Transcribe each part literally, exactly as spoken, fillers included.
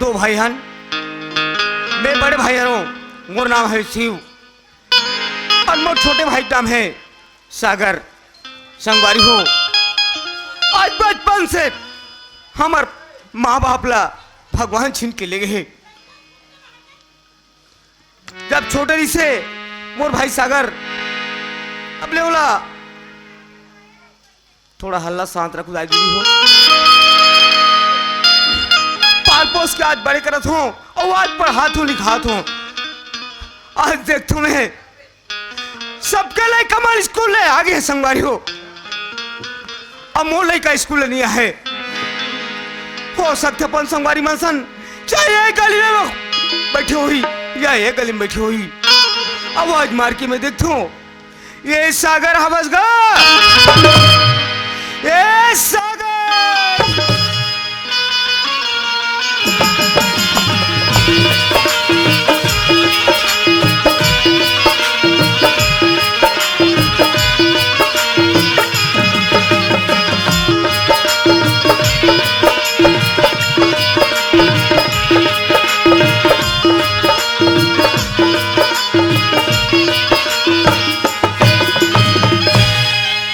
ओ भाई हन, मैं बड़े भाई हरों, मोर नाम है शिव, और मोर छोटे भाई नाम है सागर। संगवारी हो, आज बचपन से हमर माँ बाप ला भगवान छीन के ले गए हे। जब छोटे रहिसे मोर भाई सागर, अब ले ओला थोड़ा हल्ला शांत रखो दाई दीदी हो। पाल पोस के आज बड़े करत हो और आज पढ़ात हो लिखात हो। आज देखथो मैं सबके लइका मन स्कूल ले आगे हे संगवारी हो। अब मोर लइका स्कूल ले नहीं आहे। हो सकथे अपन संगवारी मन सन चाहे ये गली में बैठे होही या ये गली में बैठे होही। आवाज मार के मैं देखथो ये सागर हवस गा। ए सागर।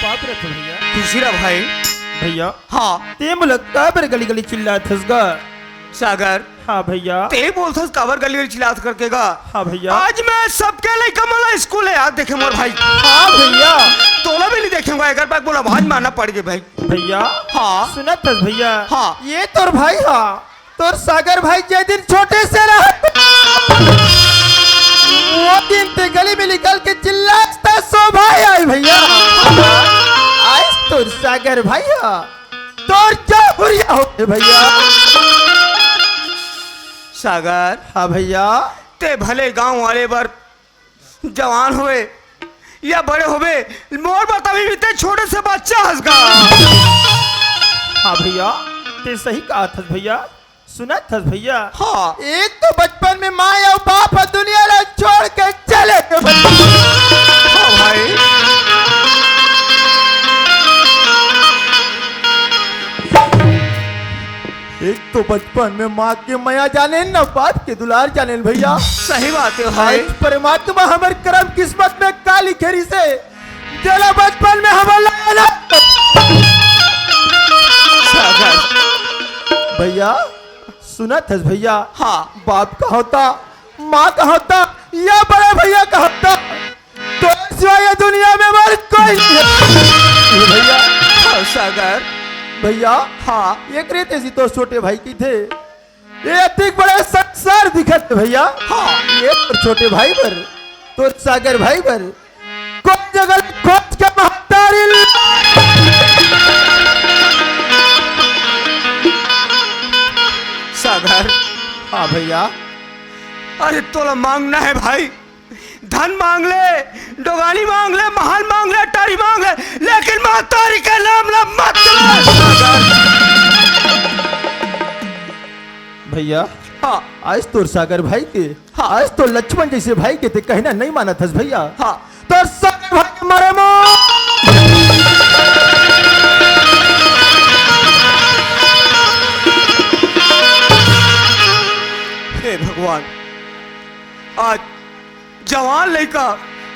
बाप रे भैया। खुशी रहा भाई। भैया। हाँ। ते मोला काबर गली गली चिल्लात हस गा? सागर। हाँ भैया। ते बोलथस काबर गली गली चिल्लात करके गा? हाँ भैया। आज मैं सबके लइका मन ला स्कूल ले आत देखे मोर भाई। हाँ भैया। तोला भी नहीं देखेंगा, अगर बैग बोला आवाज मारना पड़ गए भाई। भैया। हाँ। सुनत हस भैया? हाँ। ये तोर भाई हा, तोर सागर भाई जे दिन छोटे से रहा, वो दिन ते गली में निकल के चिल्लात त शोभा आए भैया। आज तोर सागर भाई हा, तोर जाहुरिया हो गए भैया। सागर। हाँ भैया। ते भले गांव वाले बर जवान होवे या बड़े होवे, मोर बर तभी भी ते छोटे से बच्चा हस गा। हाँ भैया, ते सही कहत हस भैया। सुनत हस भैया? हाँ। एक तो बचपन में माँ या बाप ह दुनिया ला छोड़ के चले गए भैया। हाँ भाई। एक तो बचपन में माँ के मया जाने न, बाप के दुलार जाने भैया। सही बात है भाई। आज परमात्मा हमर करम किस्मत में का लिखे रहिसे, जेला बचपन में हमर लाया ना। सागर। भैया, सुनत हस भैया? हाँ। बाप का होता, माँ का होता, या बड़े भैया का होता, तोर सिवा ये दुनिया में मोर कोई नहीं है। ये भैया। हाँ, सागर। भैया। हाँ। एकरे तेसी तोर छोटे भाई कहिथे। ये अतिक बड़े संसार दिखत हे भैया। हाँ। ये तोर छोटे भाई बर, तोर सागर भाई बर, कोई जगह खोज के महतारी ल- सागर। हाँ भैया। अरे तोला मांगना है भाई, धन मांग ले, डोगानी मांग ले, महल मांग ले, अटारी मांग ले, लेकिन महतारी के नाम ला मत ले। भैया, हाँ। आज तोर सागर भाई के, हाँ। आज तोर लक्ष्मण जैसे भाई के ते कहना नहीं मानत हस भैया। हाँ। तोर सागर भाई के मारे मो। हे भगवान, आज जवान लइका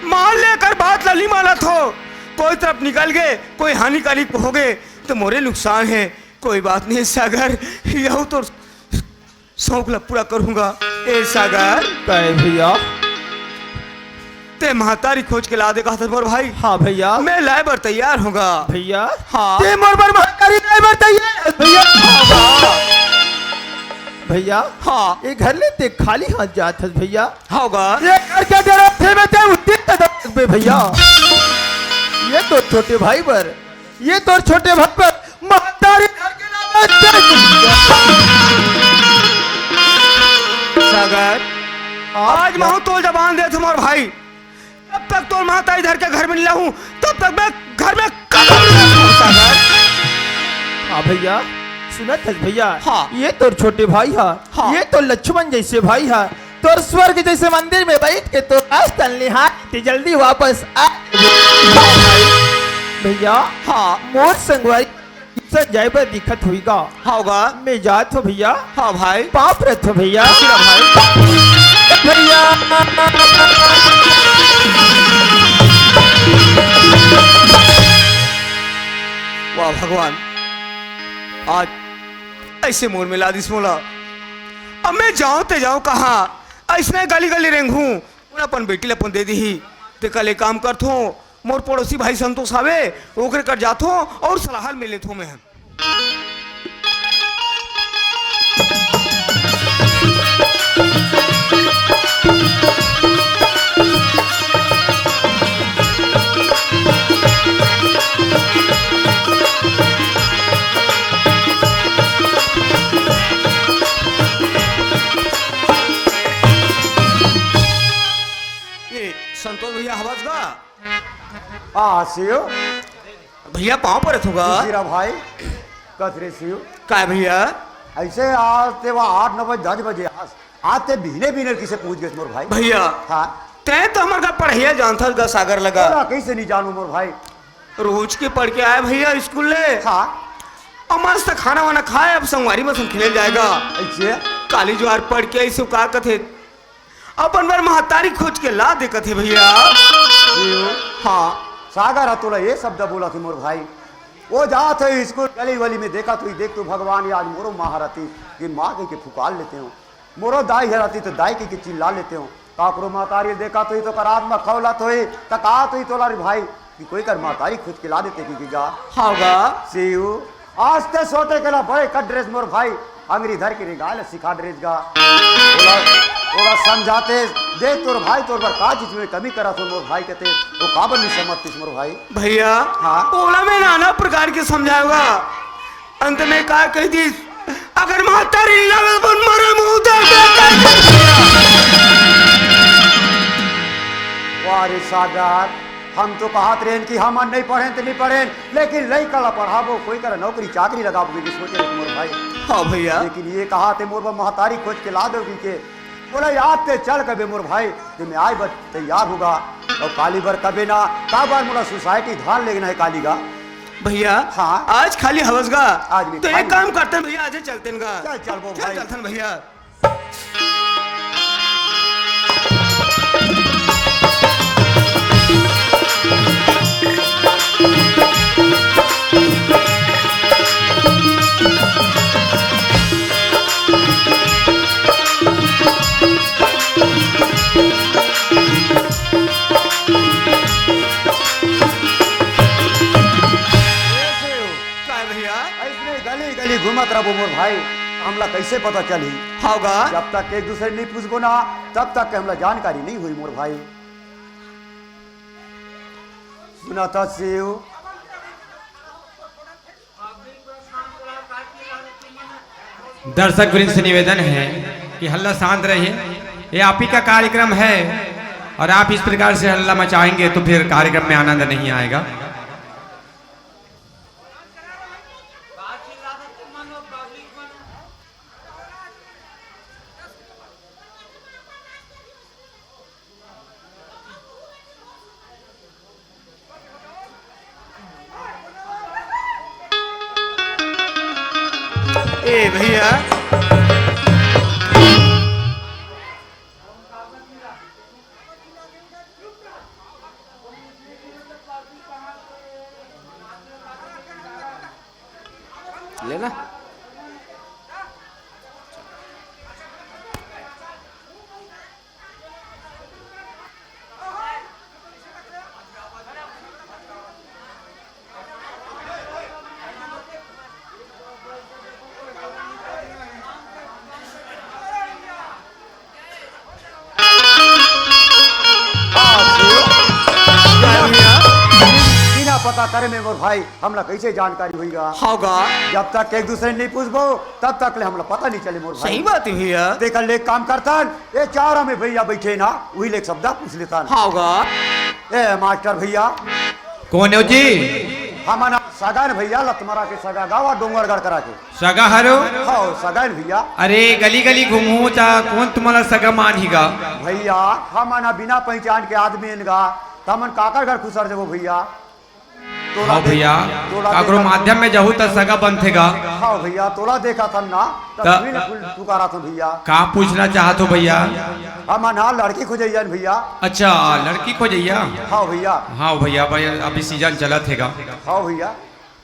मान लेकर बात ला नहीं मानत हो, कोई तरफ निकल गए, कोई हानिकारक हो गए तो मोरे नुकसान है। कोई बात नहीं सागर, यहू तो शौक ला पूरा करूंगा। ए सागर। काहे भैया? ते महतारी खोज के ला दे कहत मोर भाई। हाँ भैया। मैं लाए बर तैयार हूँगा। भैया। हाँ। ते मोर बर महतारी लाए बर तैयार हस भैया। हाँ। भैया। हाँ। ये घर ले ते खाली हाथ जात हस भैया। हाँ गा। ये घर के जरूरत है, मैं ते उतने तक बे भैया। ये तो छोटे भाई बर, ये तोर छोटे भाई बर महतारी घर के लावे। सागर, आज महूँ तोल जबान देत हूँ मोर भाई, जब तक तोर महतारी धर के घर में नहीं लाहूँ, तब तक मैं घर में कदम नहीं रखूँ, सागर। हाँ भैया, सुनत हस भैया? हाँ। ये तोर छोटे भाई हा, हाँ। ये तोर लक्ष्मण जैसे भाई हा, तोर स्वर्ग जैसे मंदिर में बैठ के तोर आस्थान निहार के जल्दी वापस आ। भैया, हाँ। मोर संगवारी से जाए बर दिखत हुई गा। हाव गा। मैं जात हो भैया। हाँ भाई। पाँव परत हो भैया। खुश रह भाई। भैया। वाह भगवान, आज ऐसे मोर में ला दिस मोला। अब मैं जाऊं ते जाऊं कहाँ? ऐसने गली गली रेंगहूं, उन अपन बेटी ला अपन दे दिही। ते कल एक काम करथों, मोर पड़ोसी भाई संतोष हावे, ओकरे कर जाथों और सलाह ले लेथों मैं। ए, संतोष भैया हवस गा? हाँ, शिव। भैया, पाँव परत हों गा। खुशी रह भाई। कस रे शिव। काय भैया? ऐसे आज ते वह आठ नौ बजे, दस बजे आज, आज ते बिहने बिहने किसे पूछ गेस मोर भाई। भैया, हाँ। तैं तो हमर का पढ़इया जानथस गा सागर लगा। तोला कैसे नहीं जानू मोर भाई? रोज के पढ़ के आए भैया स्कूल ले। हाँ। अब मस्त खाना वाना खाए, अब संगवारी मन संग खेले जाए गा। ऐसे? काली जुआर पढ़ के ऐसे का कथे, अपन बर महतारी खोज के ला दे कथे भैया। शिव। हाँ। सागर ह तोला ये शब्द बोलथे मोर भाई। वो जात हे स्कूल गली वली में, देखत होही, देख तो भगवान, ये आज मोरो माँ ह रतिस, ये माँ कहिके पुकार लेते हों। मोरो दाई ह रतिस तो दाई कहिके चिल्ला लेते हों। काकरो महतारी देखत होही तो ओकर आत्मा खौलत होही, त कहत होही तोला रे भाई कि कोई कर महतारी खोज के ला देते कहिके गा। हाँ गा। शिव, आज ते सोटे के ला बड़े कर डरेस मोर भाई, अंगरी धर के रेंगाय ला सिखा डरेस गा। ओला, ओला समझातेस, देख तोर भाई तोर बर का चीज में कमी करत हो मोर भाई कथे, वो काबर नहीं समझतिस मोर भाई। भैया, हाँ? ओला मैं नाना प्रकार के समझायेंव गा। अंत में का कहि दिस, अगर महतारी नी लावे त मरे मुंह दे दे। वाह रे सागर, हम तो कहत रहेन कि हमन नहीं पढ़ेन त नहीं पढ़ेन, लेकिन लइका ला पढ़ाबो, कोई करा नौकरी चाकरी लगाबो कहिके सोचे रहेन मोर भाई। हाँ भैया। लेकिन ये कहत हे मोर बर महतारी खोज के ला दो कहिके, मोला याद ते चल कबे मोर भाई, ते मैं आय बर तैयार हूँ गा। अउ काली बर कबे ना, काबर मोला सोसाइटी धान लेगना हे काली गा। भैया, हाँ। आज खाली हवस गा। आज नहीं तो खाली। एक काम करतेन भैया, आज चलतेन गा। चल, चल वो चल, भाई। चलतेन भैया। काय भैया? ऐसने गली गली घूमत रहबो मोर भाई, हमला कैसे पता चलही? हाँ गा। जब तक एक दूसरे नहीं पूछबो ना, तब तक के हमला जानकारी नहीं हुई मोर भाई। सुना था शिव। दर्शक वृंद से निवेदन है कि हल्ला शांत रहिए, ये आप ही का कार्यक्रम है और आप इस प्रकार से हल्ला मचाएंगे तो फिर कार्यक्रम में आनंद नहीं आएगा। ए भैया। लेना। बिना पता करे में मोर भाई, हमला कैसे जानकारी हुई गा? हाँ गा। जब तक एक दूसरे नहीं पूछबो, तब तक ले हमला पता नहीं चले मोर भाई। सही बात है भैया। तेकर ले काम करतन, ये चारा में भैया बैठे ना, वही ले एक शब्द पूछ लेतन। हाँ गा। ए मास्टर भैया। कौन हो जी? हमन सगा न भैया, लतमरा के सगा गावा डोंगरगढ़ करा के। सगा हरो? हाँ, सगा न भैया। अरे गली गली घूमू ता कौन तुम्हारा सगा मान ही गा? भैया, हमन बिना पहचान के आदमी एन गा, तमन काकर घर खुसर देबो भैया? हाँ भैया, काकरो माध्यम में जाहू त सगा बनथे गा। हाँ भैया, तोला देखा था ना, त त सुई ल फूल पुकारा था भैया। का पूछना चाहत हो भैया? हमन हा लड़की खोजइया भैया। अच्छा, लड़की खोजइया? हाँ भैया। हाँ भैया, भाई अभी सीजन चलत हे गा। हाँ भैया।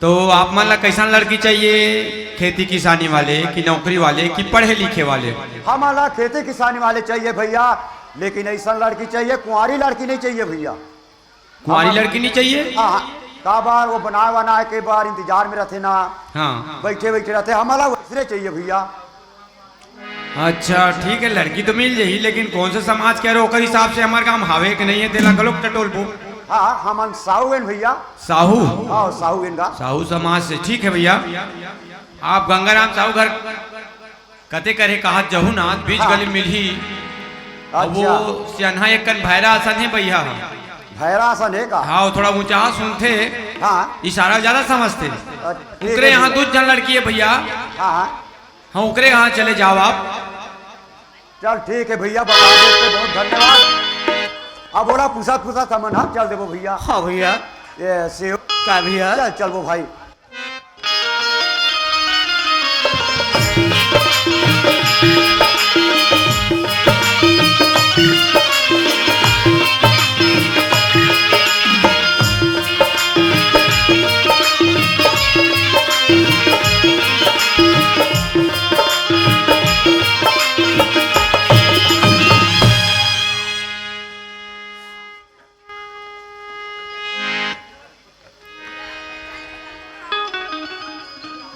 तो आप मन ला कैसन लड़की चाहिए, खेती किसानी वाले कि नौकरी वाले कि पढ़े लिखे वाले? हमन ला खेती किसानी वाले चाहिए भैया, लेकिन ऐसन लड़की चाहिए, कुंवारी लड़की नहीं चाहिए भैया। कुंवारी लड़की नहीं चाहिए? हाँ, हाँ। काबर वो बनाए वनाए के बार इंतजार में रहते ना। हाँ। बैठे बैठे रहते, हमला वैसने चाहिए भैया। अच्छा ठीक है, लड़की तो मिल जाही, लेकिन कौन से समाज के हरे, ओकर हिसाब से हमार काम हावे कि नहीं है, तेला घलोक टटोलबो। हाँ, हमन साहू एन भैया। साहू? हाँ, साहू एन गा। साहू समाज से, ठीक है भैया। आप गंगाराम साहू घर कते करे कहात जहू ना, बीच हाँ। गली मिलही। अब वो अच्छा। सियानहा एक कन भैरा असन हे भैया। भैरा असन हे का? हाँ, वो थोड़ा ऊंचा सुनथे। हाँ। इशारा ज्यादा समझथे। अच्छा, ठीक ओकरे है यहाँ भैया। दू झन लड़की है भैया। हाँ, हाँ। हाँ, ओकरे यहाँ चले जाओ आप। चल ठीक है भैया, बता देते, बहुत धन्यवाद। अब बोला पूछा पूछा समन, हाँ, चल देबो भैया। हाँ भैया। ये सेव। का भैया? चल, चल वो भाई।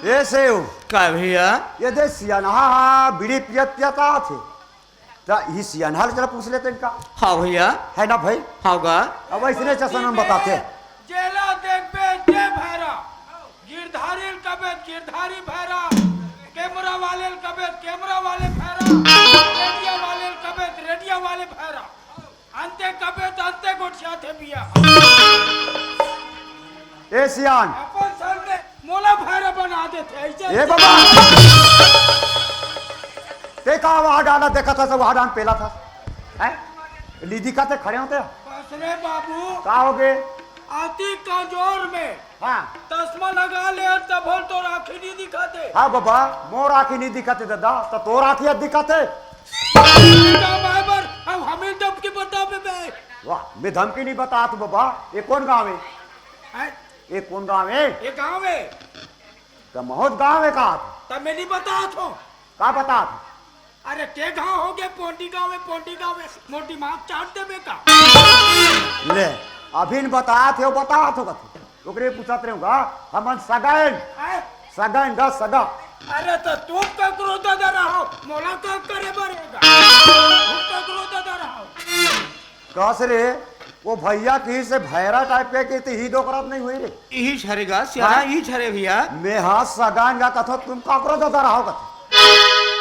ए सेव। का भैया? ये दे सियानहा बीड़ी पियत पियत आथे। त ई सियानहा ले चला पूछ लेते इनका। हाँ भैया। है ना भाई? हाँ गा। अब ऐसने चसन में बताते। जेला देखबे ते भैरा, गिरधारी ल कबे गिरधारी भैरा, कैमरा वाले ल कबे कैमरा वाले भैरा, रेडियो वाले ल कबे रेडियो वाले भैरा। अंते कबे त अंते गोठियाथे बिया। ए सियान। अपन सामने मोला भैरा बना देथे, ऐसे ए बाबा। ते का वहाँ डाला देखा था, सब वहाँ डाल पेला था। हैं? लीदी का ते खड़े होते हैं। बस रे बाबू। का हो गए? आती कांजोर में हाँ। चश्मा लगा ले, तभो तोर आँखी नहीं दिखाते। हाँ बाबा, मोर आँखी नहीं दिखाते दादा, तो तोर आँखी दिखाते। काम आए बर, अब हमें धमकी बताबे बे। वाह, मैं धमकी नहीं बतात बाबा। ये कौन गाँव है? हैं? ये कौन गाँव है? ये गाँव है। तो बहुत गाँव है का? तब मैं नहीं बतात हूँ। का बतात? अरे, के गाँव हो गए? पोंडी गाँव है, पोंडी गाँव है। मोर दिमाग चाट देबे का? ले, अभी न बतात हो, बतात हो कथी? ओकरे पूछत रहूंगा, हमन सगा एन। हैं? सगा एन गा, सगा। अरे, तो तू ककरो ददा रहो, मोला का करे बरेगा? तू ककरो ददा रहो। कस रे, वो भैया की से भैरा टाइप के, की ही डोकरत नहीं हुई रे। यही छरेगा, सियाना हाँ? यही छरे भैया। मैं हाँ सगा एन गा कथो, तुम काकरो ददा रहो कथो।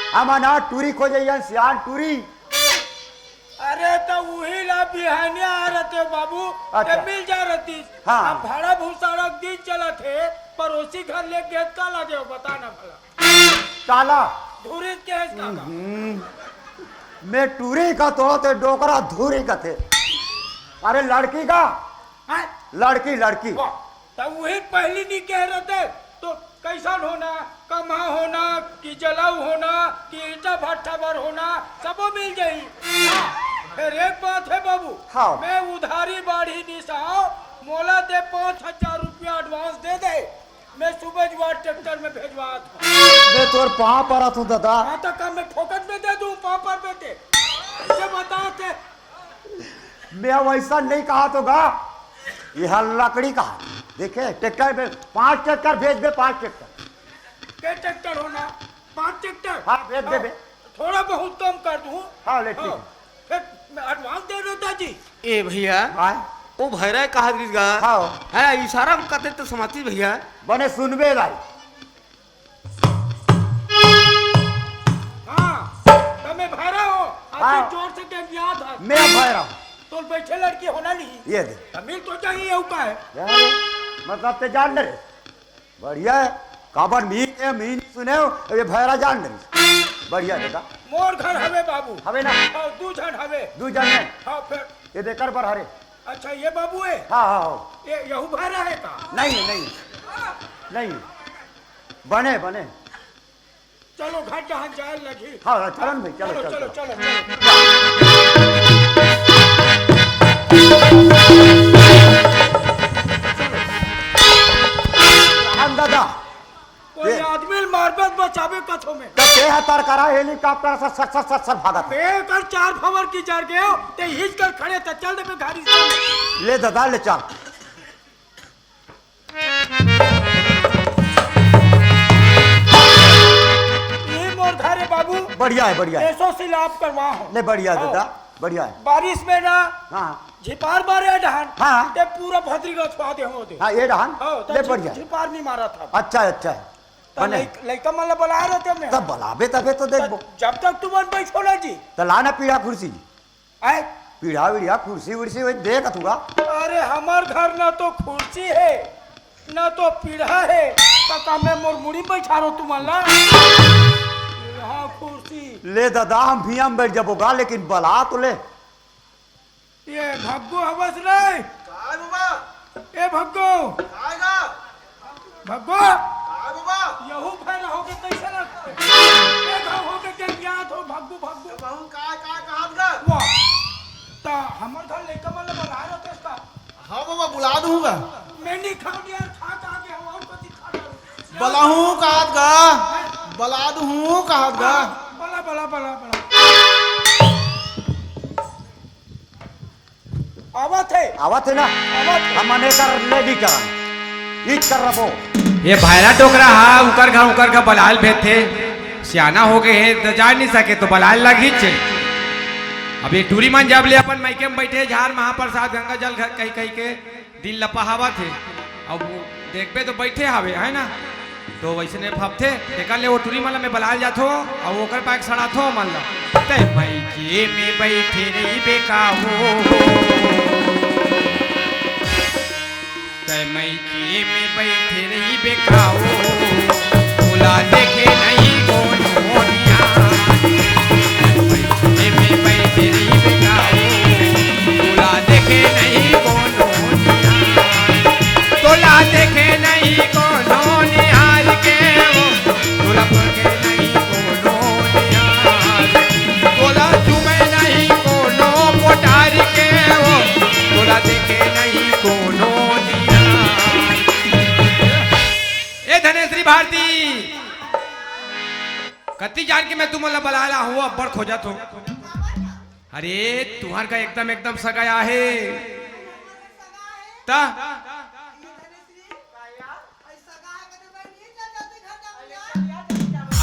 हमन टूरी खोजे, सियान टूरी। अरे, तो वही ला बिहानिया आ रहते बाबू, अच्छा। ते मिल जा रहती। हाँ। अब भाड़ा भूसाड़ा दिन चलत हे, पड़ोसी घर ले गेद का ला देव, बता ना भला। काला। धुरी के है काका। हम्म। मैं टूरी का तो, ते डोकरा धुरी का थे। अरे लड़की का? हाँ? लड़की, लड़की। वाह, तो वही पहली नहीं कह रहते, तो कैसन होना, कमा होना, कि जलाऊ होना, कि ईटा भट्ठा बर होना, सबो मिल जाई। हाँ, फिर एक बात है बाबू, हाँ। मैं उधारी बाढ़ी नहीं सहाव, मोला दे पाँच हजार रुपया advance दे दे, मैं सुबह जुआ ट्रैक्टर में भेजवात हूँ। मैं तोर पाँव परत हूँ दादा। हाँ, तो कम मैं फोकट में दे दूँ, पाँव पर बेटे, ऐसे बताते। मैं वैसा नहीं कहा तो गा, यह लकड़ी कहा। देखे, ट्रैक्टर में पाँच ट्रैक्टर भेज दे, पाँच ट्रैक्टर। के ट्रैक्टर होना? पाँच ट्रैक्टर? हाँ, भेज दे बे। थोड़ा बहुत कम कर दूँ। हाँ, ले, ठीक हाँ, है। फिर मैं advance दे देता जी। ए भैया, हाँ। वो भैरा कहा दीस गा। हाँ। है, इशारा में कहते तो समझती भैया। बने सुनबे भाई। हाँ, तो मैं भैरा हो, अति हाँ। जोर से के दिया था। मैं भैरा। तो बैठे लड़की होना नहीं। ये दे। तो मिल तो चाहिए, यू का है? यार, मतलब ते जान डरे। बढ़िया है। काबर मी के मी नहीं सुने हो, ये भैरा जान डरे। बढ़िया बेटा। मोर घर हवे बाबू। हवे ना? हाँ, दू झन हवे। दू झन है? हाँ, फिर? ये देकर बर हरे। अच्छा, ये बाबू है? हाँ, हाँ, हाँ। ये यहू भरा है का? नहीं, नहीं। नहीं। बने, बने। चलो, घर जहाँ जाए लगी। हाँ, हाँ, चलन भाई, चलो, चलो, चलो, चलो, चलो। चलो। राम दादा, कोई ये आदमी ल मारबे त बचाबे कथो में। त ते ह तरकरा helicopter sir, sir, sir, sir, sir भागत हे। बे कर चार भंवर की जर गयो, ते हिच कर खड़े त चल दे बे गाड़ी से। ले दादा, ले चल। ये मोर घर है बाबू। बढ़िया है, बढ़िया है। एसोसी ला आप करवा हो। ले बढ़िया है हाँ। दादा, बढ़िया है। बारिश में ना हाँ। झिपार मारे डहान। हाँ। ते पूरा भद्री का छुआ दे हो दे। हाँ, ये डहान। हाँ, तो ले झिप-, बढ़िया है। झिपार नहीं मारा था। अच्छा है, अच्छा है। तो बने। लइक-, लइका मन ला बलाए रहते हमने। तब बलाबे तबे तो देखबो। जब तक तुमन बैठो ना जी। तो ला ना पीढ़ा कुर्सी। आए? पीढ़ा वीढ़ा कुर्सी उर्सी वही देख तू का। अरे हमर घर ना तो कुर्सी है, ना तो पीढ़ा है। तो का मैं मोर मुड़ी में बैठा रहो तुमन ला? हाँ, कुर्सी। ले दादा, हम भी हम बैठ जाबो गा, लेकिन बला तो ले। ये भग्गू हवस रे। काय बाबा? ए भग्गू। काय गा? भग्गू। काय बाबा? यहू भैरा होके कैसे लगते? ए घर होके के ज्ञात हो भग्गू, भग्गू। तो बहू काय, काय कहत गा? वाह। त हमर घर लइका मन ला बलाए रहते का? हाँ बाबा, बुला दूंगा। मैं नहीं खाऊं यार, खा, खा के हम और कुछ खा डालूं। बलाहूं कहत गा, बला दूहूं कहत गा। बला, बला, बला, बला। आवत हे। आवत हे ना? आवत हे। हमन एकर ready करन। ईज कर रबो। ये भैरा डोकरा हा, उकर घर, उकर घर बलाल भेजथे। सियाना हो गए हे, त जा नहीं सके, तो बलाल लगीच हे। अब ये टूरी मन जब ले अपन मइके में बैठे, झार महाप्रसाद, गंगा जल घर कही, कही के, दिन ल पहावत हे। अब वो देखबे तो बैठे हावे, है ना? तो वैसने फपथे, तेकर ले वो टूरी मन ल मैं बलाल जाथो, अउ ओकर पाक सड़ाथो मन ल। तै मइके में बैठे रहिबे का हो? तै मइके में बैठे रहिबे का हो? तोला देखे नहीं कोनो निहार। तै मइके में बैठे रहिबे का हो? तोला देखे नहीं कोनो निहार। तोला देखे नहीं कोनो निहार के हो, तोला देखे नहीं कोनो निहार, तोला चूमे नहीं कोनो कोठार के हो, तोला देखे नहीं कोनो निहार। ए धनेश्री भारती, कति जान के मैं तुमन ला बलाए ला हूँ, अब्बड़ खोजत हूँ। अरे, तुहर का एकदम, एकदम सगा आहे। त?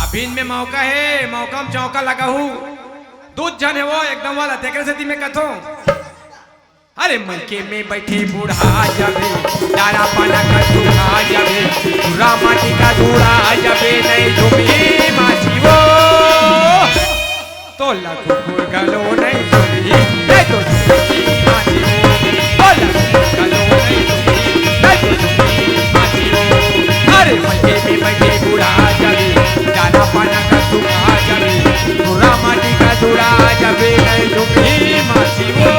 अभी इनमें मौका हे, मौका में चौका लगाहू। दू झन हे वो, एकदम वाला, तेकरे सेती मैं कथों। अरे मइके में बइठे बुढ़ा जाबे, दारा पाना का सुखा जाबे, टूरा माटी का धूड़ा जाबे, नहीं झूमी माची वो। तोला कुकुर घलो नहीं सुनही, नहीं तो झूमी माची वो। तोला कुकुर घलो नहीं सुनही, नहीं तो झूमी माची वो। अरे मइके में बइठे बुढ़ा जाबे, दारा पाना का सुखा जाबे, टूरा माटी का धूड़ा जाबे, नहीं झूमी माची वो।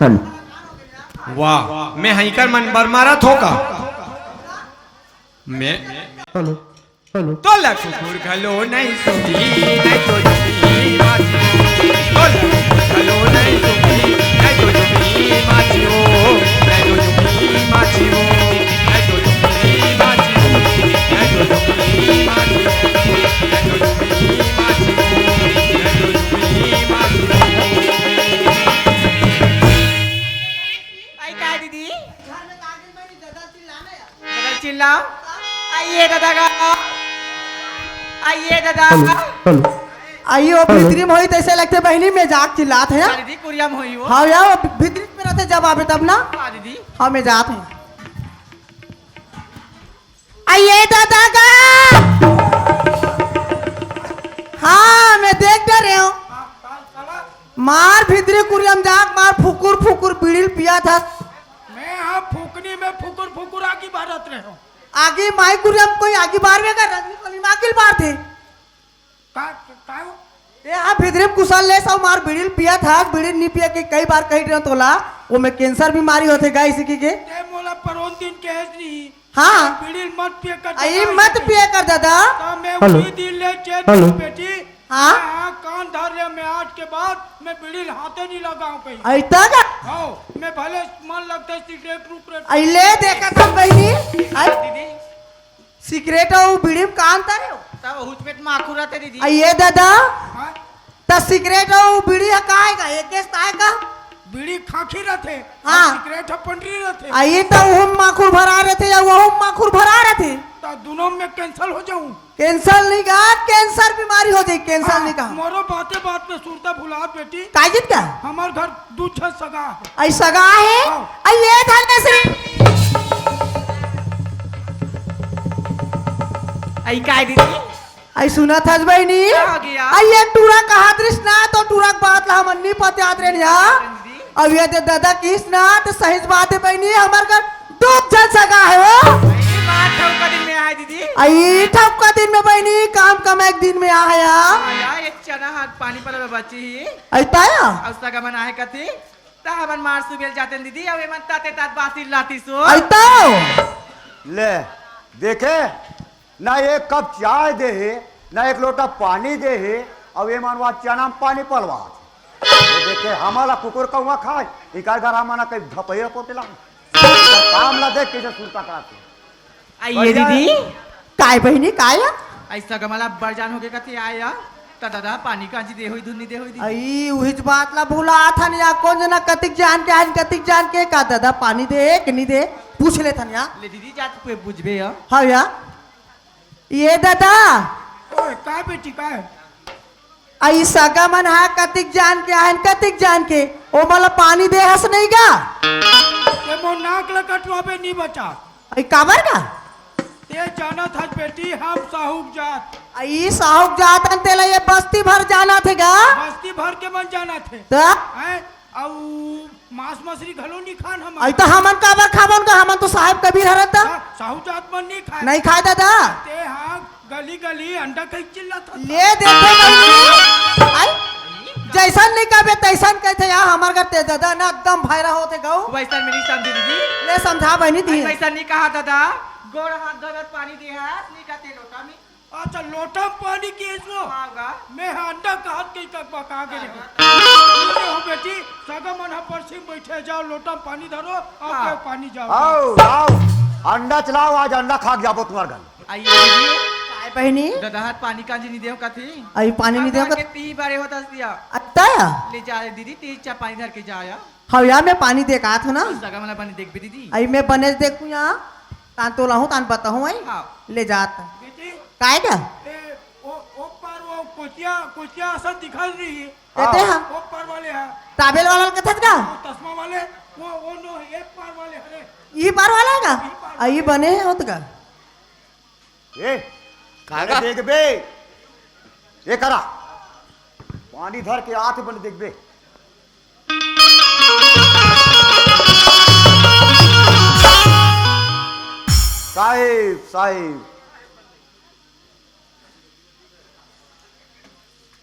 हेलो। वाह, मैं हइकर मन बर मारत हो का? मैं हेलो, हेलो। तोला कुकुर घलो नहीं सुनही, नहीं तो झूमी माची। तोला कुकुर घलो नहीं सुनही, नहीं तो झूमी माची हो, नहीं तो झूमी माची हो। आई का दीदी? घर में कागिल बनी, ददा चिल्लाना यार। ददा चिल्लाओ। आइए ददा का। आइए ददा। Hello, hello. आइए, वो हेलो। भीतरी में होई तैसे लगते बहनी में जाके चिल्लात है। दीदी कुरिया में होई हो। हाँ यार, वो भीतरी में रहते जब आवे तब ना। हाँ दीदी। हाँ, मैं जात हूँ। आइए दादा का। हाँ, मैं देख डरे हूँ। मार भीतरी कुरियम जाक मार फुकुर फुकुर बीड़ी ल पिया था। मैं हाँ फुकनी में फुकुर फुकुर आगी भरत रहे हूँ। आगी माई कुरिया म कोई आगी बारबे का, रजनी कोनी माकिल बार थे। का, का हो? ए, हाँ, भितरी म कुशल ले सौ मार बीड़ी ल पियत हस, बीड़ी ल नी पिए के कई बार कहि रहे तोला, ओमे कैंसर बीमारी होथे गाइस की के। ते मोला परोन दिन के हस नहीं। हाँ। बीड़ी ल मत पिए कर आई दादा, मत ऐसे पिए कर दादा। तो मैं हेलो। उही दिन ले चेत हेलो। बेटी। हाँ। हाँ, कान धर ले, मैं आज के बाद मैं बीड़ी ल हाथे नहीं लगाऊं कहीं। ऐसा का? हाँ, मैं भले मन लगता है सिगरेट उगरेट। आई ले देखा था बहनी। आई दीदी। सिगरेट अउ बीड़ी म का अंतर हे? तब हुचमेट माखुर रथे दीदी। आ ये दादा, हाँ? त सिगरेट अउ बीड़ी ह का हे का? एकेस ताय का? बीड़ी खांखी रथे, हाँ। अउ सिगरेट ह पंडरी रथे। आ ये त ओहू म माखुर भरा रथे या ओहू म माखुर भरा रथे। त दुनों में कैंसल हो जाऊं? कैंसल नहीं का, कैंसर बीमारी हो जाई, कैंसल हाँ, नहीं का। मोरो बाते बात में सुरता भुला बेटी। काजित का? हमार घर दू झन सगा हे। आई सगा हे? हाँ। आई ये धनेश्री। आई काय दीदी? आई सुनत हस बहिनी? का हो गया? आई ये टूरा कहात रिस ना, तो टूरा के बात ला हमन नी पतियात रेन या। दीदी? अब ये दे दादा किस ना, तो सही बात हे बहिनी, हमर घर दू झन सगा हे वो। आई बात ठौका दिन में आहे दीदी। आई ठौका दिन में बहिनी, काम कमाए के दिन में आहे या। आया, ये चना हाथ पानी पलवा बची ही। आई ताया? अउ सगा मन आहे कथी? त हमन मार सुबेल जातेन दीदी, अउ एमन ताते तात बासी लाती सो। आई तो। ले, देखे, ना एक कप चाय दे हे, ना एक लोटा पानी दे हे, अउ एमन वा चना म पानी पलवात। ये देखे, हमला कुकुर कौवा खाए, इकर घर हमन कहीं धपैया पोतेला। काम ला देख कैसे सुरता कराते। आ ये बढ़िया दीदी? हे। काय बहिनी, काय? ऐसा गमला बड़ जान होके कथी आया? त दादा पानी कांजी दे होई, धुन नी दे होई दीदी। आई, उहिच बात ला भुलाथन या, कोन जना कतिक जान के आइन, कतिक जान के का दादा पानी दे के नी दे, पूछ लेथन या। ले दीदी, जा तू पूछबे या। हाँ या। ये दादा। ओए, काय बेटी, काय? आई सगा मन हा कतिक जान के आइन, कतिक जान के, ओमन ला पानी दे हस नहीं गा? ते मोर नाक ला कटवाबे नी बचा। आई काबर का? ते जानत हस बेटी, हम साहूक जात। आई साहूक जात हन, तेला ये बस्ती भर जानत हे गा? बस्ती भर के मन जानत हे। त? हैं? अउ मांस मछली घलो नी खान हमन। आई त हमन काबर खाबन गा? हमन तो साहेब कबीर हरन त। हाँ, साहू जात मन नी खाय। नहीं खाय दादा। ते हा गली गली अंडा कहीं चिल्लात हस। ले देखे बहिनी। आई? जैसन नहीं कहबे तैसन कहथे यार, हमर घर ते दादा ना एकदम भैरा होथे गऊ। वैसन में नहीं समझी दीदी। ले समझा बहिनी दी। अरे वैसन नहीं कहा दादा, गोड़ हाथ धोए बर पानी दे हस, नहीं कहते लोटा में। अच्छा, लोटा में पानी के इसको? हाँ गा। मैं हा अंडा कहत के तक बका गे रे। हाँ। हो बेटी, सगा मन हा परसी में बैठे जाओ, लोटा में पानी धरो, अउ हाँ। के पानी जाओ। आओ, आओ, अंडा चलाओ, आज अंडा खा के जाबो तुम्हार घर। आइए दीदी। काय बहिनी? ददा हाथ पानी कांजी नी देव कथी? आई पानी नी देव कथी? तीही बारे होता सिया। अत्ता या? ले जा दीदी, तीही चा पानी धर के जा या। हव या, मैं पानी दे का आत हूँ ना। सगा मन ला बने देखबे दीदी। आई मैं बने देखूँ या, तान तोला हूँ, तान बताहूँ आई। हाँ। ले जात। बेटी। काय का? ए, ओ, ओ पार वो कोचिया, कोचिया असन दिखत रही। एते हाँ। हाँ। ओ पार वाले हा। ताबेल वाला कथत का? वो चश्मा वाले, वो, वो नो, एक पार वाले, अरे। ई पार वाला हे का? ई पार आ, ई वाले। बने हे होत का? ए, का अरे का? देख बे। ए करा। पानी धर के आत बने देख बे। साहेब, साहेब।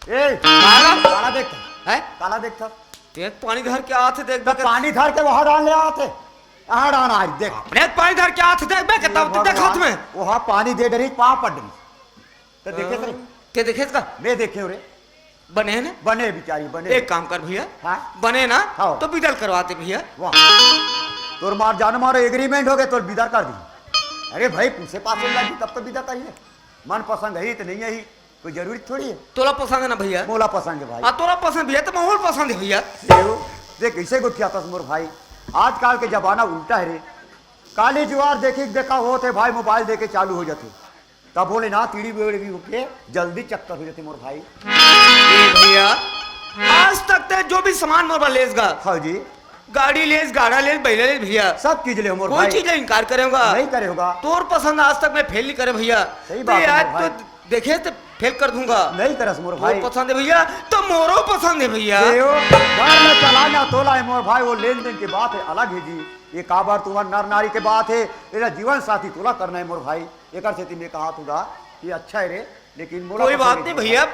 ए, काला? काला देख। हैं? काला देख था। ते पानी धर के आत हे, देख त बे। पानी धर के वहाँ डाल ले आत हे। यहाँ डाल आज देख। अपने पानी धर के आत हे, देख बे, के तब हे देखत भगवान, में। वहाँ पानी दे डरी, पाँव पड़ डरी। तो देखे थे? के देखे का? मैं देखे रे। बने हे ना? बने बिचारी, बने। एक काम कर भैया। हाँ? बने ना? हाँ। तो बिदल करवाते भैया। वाह। तोर मार जान मारो agreement हो गए, तोर बिदर कर दी। अरे भाई, पूछे पास हो जाती, तब तो बिदर करिए। मन पसंद हे तो नहीं हे ही। कोई जरूरी थोड़ी हे। तोला पसंद हे ना भैया? मोला पसंद हे भाई। आ, तोला पसंद भैया, तो मोला पसंद हे भैया। देव, देख, कैसे गोठियाथस मोर भाई। आजकल के जमाना उल्टा हे रे। काली जुआर देखी के देखा होत हे भाई, mobile देखे चालू हो जाथे। तब बोले ना, तीड़ी बेड़ी भी होके जल्दी चक्कर हो जाथे मोर भाई। ए भैया, आज तक ते जो भी सामान मोर बर लेस गा, हाँ जी। गाड़ी लेस, गाड़ा लेस, बइला लेस भइया। सब चीज ले मोर कोई भाई। चीज ले इनकार करे होगा। नहीं करे होगा। तोर पसंद आज तक मैं फेल नहीं करे भइया। सही तो बात है आज मोर भाई। तो देखे तो फेल कर दूंगा। नहीं करस मोर तोर भाई। पसंद है भइया, तो मोरो पसंद है भइया। देव, घर में चलाना तोला है मोर भाई, वो लेन देन के बात है, अलग है जी। ये काबर तुम्हार नर नारी के बात है, तेरा जीवन साथी तोला करना है मोर भाई। एकर सेती मैं कहा तूगा कि अच्छा है रे, लेकिन मोला कोई पसंद बात नहीं नहीं भइया,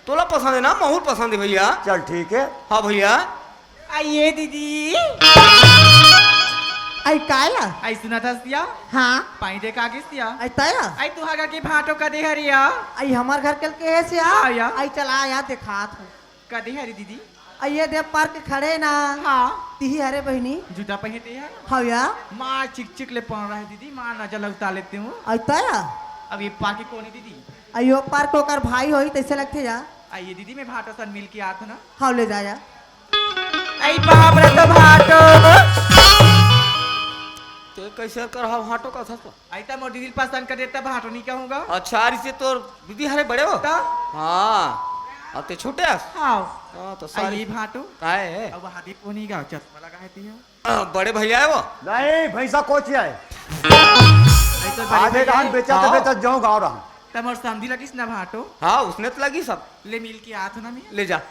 तोला पसंद है ना, महूर पसंद है भइया। चल ठीक है। हाँ भइया। आइए दीदी। आई काया? आई सुना था सिया? हाँ। पाई दे कागे सिया? आई ताया? आई तुहार घर के भांटो कदे हरिया? आई हमार घर के के है सिया? हाँ या। आई चला या दिखात हूँ। कदे हरी दीदी? आई ये दे पार्क खड़े ना। हाँ। तिही हरे बहिनी। जूता पहनते हैं? हाँ या। माँ चिक चिक ले पहन रहा है दीदी, माँ नजर लगता लेते हूँ। आई ताया? अब ये पार्क कौन है दीदी? आई यो पार्क ओकर भाई होई तैसे लगते जा। आइए दीदी, मैं भांटो सन मिल के आत हूँ ना। हाँ ले जा या। आई बाप रे तो भांटो। ते कैसे कर हा भांटो का था? आई त मोर दीदी पसंद कर देता भांटो नहीं कहूँगा। अच्छा, अरे से तोर दीदी हरे बड़े हो? त? हाँ। अब ते छोटे हस? हाँ। हाँ, तो आई सारी ये भांटो। काहे है? अब हाथी कोनी गा चश्मा लगा है तियो। आ, बड़े भइया है वो? नहीं, भैंसा कोचिया है। आई तो बड़े आधे भइया धान है। बेचा तो हाँ। बेचा जाऊँ गाँव रहा। त मोर समधी लगिस ना भांटो। हाँ, उसने तो लगी सब। ले मिल के आत हूँ ना मैं। ले जा।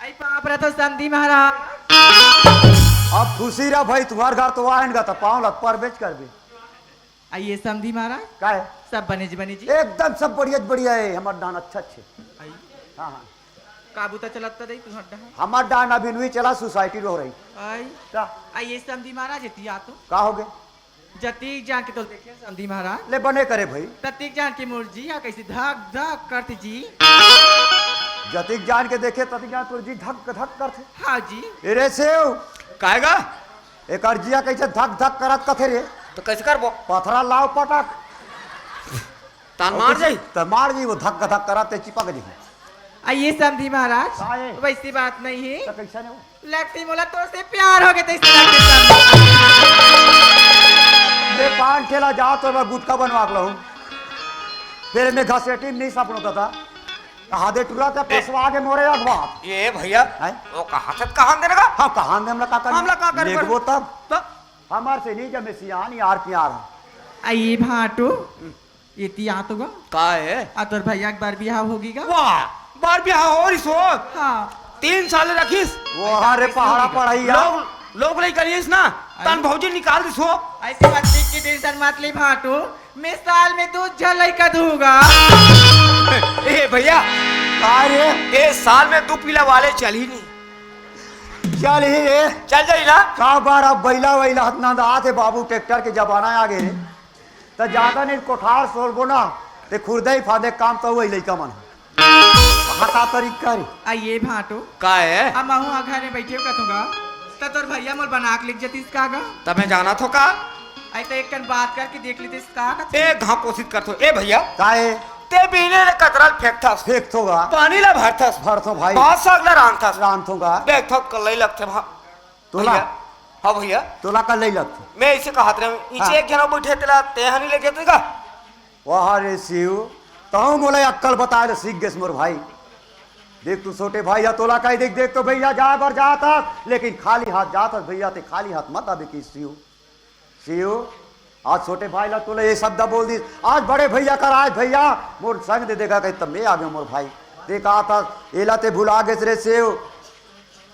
आई पाप रे तो समधी महाराज। अब खुशी रह भाई, तुम्हार घर तो आएन गा, तो पाँव लग पर बेच कर भी। आइए समधी महाराज। का है? सब बने जी, बने जी। एकदम सब बढ़िया, बढ़िया है, हमार डान अच्छा अच्छे। आई। हाँ, हाँ। काबू तो चलत तो दई तुम्हार डान। हमार डान अभी नहीं चला, सोसाइटी रो रही। आई। का? आइए समधी महाराज, एती आ तो। का हो गए? जतीक जान के तो देखे समधी महाराज। ले बने करे भाई। ततीक जान के मोर जी हा कैसे धक धक करत जी। जतीक जान के देखे, ततीक जान तोर जी धक धक करथे। हाँ जी। ए रे सेव। काहे गा? एकर जिया कैसे धक धक करत कथे रे? तो कैसे करबो? पथरा लाव पटक। तान मार जाई। त मार जाई, वो धक धक करत ते चिपक जाई। आइए समधी महाराज, काहे? वैसी बात नहीं है। तो कैसा नहीं हो? लगती मोला तोर से प्यार हो गया, तैसे लगती समधी। मैं पान ठेला जा तो मैं गुटखा बनवा के लाऊं। फिर मैं घसेटी में नहीं सपनों का था। हादे टुरा ते हैं? पसवा के मोरे अगवा। ये भइया, हैं? वो कहाँ से कहाँ देने का? हाँ, कहाँ दे हमला का करना? हमला का करे लेगबो पर? तब। तो? हमार से नहीं जमे सियान यार प्यार है। आइए भांटो। एती आ तो गा। का है? आ तोर भइया के बर बिहाव होगी गा। वाह, बर बिहाव हो रिस हो। हाँ। तीन साल रखिस। वो हरे पहाड़ा पढ़ाई यार। लोग, लोग नहीं करिस ना, अरे। तन भौजी निकाल दिस हो। ऐसे मत लिख के टेंशन मत ले भांटो, मैं साल में दो झन लइका दूंगा। ए भइया, का रे? ए साल में दू पीला वाले चल ही नहीं। चल ही रे। चल जाई ना। का बार अब बैला वैला हतना दा आथे बाबू, ट्रैक्टर के जमाना आ गए रे। त जादा नहीं कोठार सोलबो ना, ते खुरदई फादे काम तो वही लइका मन। हाथा तरीका रे। आइए भांटो। का है? अब महू आ घर में बैठे हो कथूंगा, त तोर भइया मोल बना के लिख जतीस का गा? तब मैं जाना थो का? आई तो एक कन बात करके देख लेतीस का कथूं? ए घाव कोशिश करथो। ए भइया। का है? ते बिने ले कतरल फेंकथस। फेंकथो गा। पानी ला भरथस। भरथो भाई। भात साग ला रांधथस। रांधथो गा। देखथो कल्लई लगथे भा-, तोला? भइया। हाँ भइया। तोला का ले लगथे? मैं ऐसे कहत रहे हूँ, इचे हाँ। एक जना बैठे तेला ते हनी ले गेते का? वाह रे शिव, तहु मोला अक्कल बताए ले सीख गेस मोर भाई। देख तू छोटे भाई, या तोला कही देख, देख तो भइया जाए बर जात हस, लेकिन खाली हाथ जात हस भइया, ते खाली हाथ मत आबे कि शिव। शिव, आज छोटे भाई ला तोला ये शब्द बोल दिस, आज बड़े भइया कर, आज भइया मोर संग दे देगा कही, तब मैं आ गया मोर भाई। ते कहा था, एला ते भुला गेस रे शिव।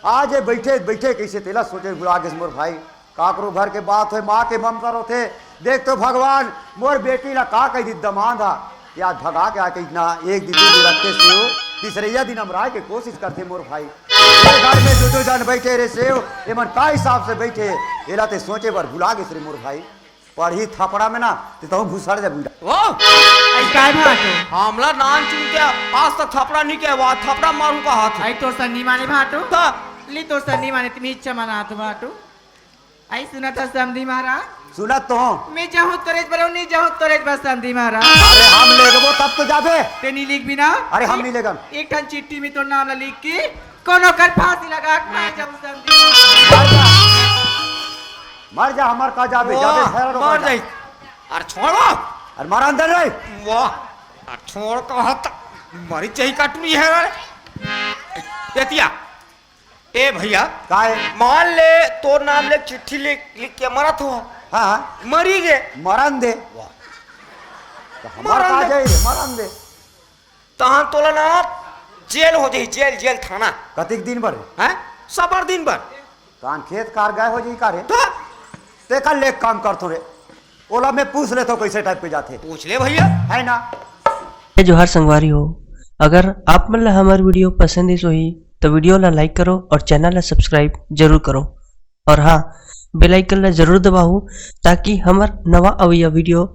आज ये बैठे, बैठे कैसे तेला सोचे भुला गेस मोर भाई। काकरो घर के बात होय, माँ के ममता रोथे। देख तो भगवान, मोर बेटी ला का कही दी दमांद हा। ये आज भगा के आके इतना एक दिन, दू दिन रखते शिव, तीसरैया दिन हमराय के कोशिश करथे मोर भाई। ये घर में दू दू जन बैठे रे शिव, एमन का हिसाब से बैठे, एला ते सोचे बर भुला गेस रे मोर भाई। पड़ही थपड़ा में ना, ते तहु घुसड़ जा बुढ़ा। वो? आई काय भांटो? हमला नान चुन के आज तक थपड़ा नहीं के, वा थपड़ा मारू का हाथ। आई तोर सन नी माने भांटो? त? ली तोर सन नी माने, तुम्हें इच्छा मनात भांटो। आई सुनत हस समधी महाराज? सुनत तो हूँ। मैं जाहूँ तोरेज बरऊ, नहीं जाहूँ तोरेज बर समधी महाराज। अरे हम लेगबो तब तो जाबे। ते नहीं लिख बिना? अरे हम नहीं लेगन। एक ठन चिट्ठी में तोर नाम ला लिख के कोनो कर फांसी लगा के मार जाहूँ समधी महाराज। मर जा। मर जा, हमार का जाबे, वाह, जाबे, खैर मर जाई। अरे छोड़ो। अरे मारा अंदर रे। वाह, अरे छोड़ कहा त मरी चाही काटू नहीं है रे। एतिया, ए भैया, काय? मान ले तोर नाम ले चिट्ठी लिख, लिख के मरत हो। हाँ, हाँ। मरी गे। मरन दे। वाह। तो हमर मरन का दे। जाई रे, मरन दे। तहां तोला ना जेल हो जाई, जेल, जेल थाना। कतिक दिन बर? हैं? सबर दिन बर। तहां खेत कार गए हो जाई का रे? तो? तेकर ले काम करथों रे। ओला मैं पूछ लेथों कैसे type के जाथे। पूछ ले भैया। है ना? जय जोहार संगवारी हो, अगर आप मन ला हमर video पसंद आइस होही, तो video ला like करो और channel ला subscribe जरूर करो। और हाँ, bell icon ला जरूर दबाओ, ताकि हमर नवा अवइया video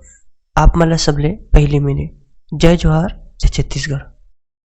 आप मन ला सबले पहली मिले। जय जोहार, जय छत्तीसगढ़।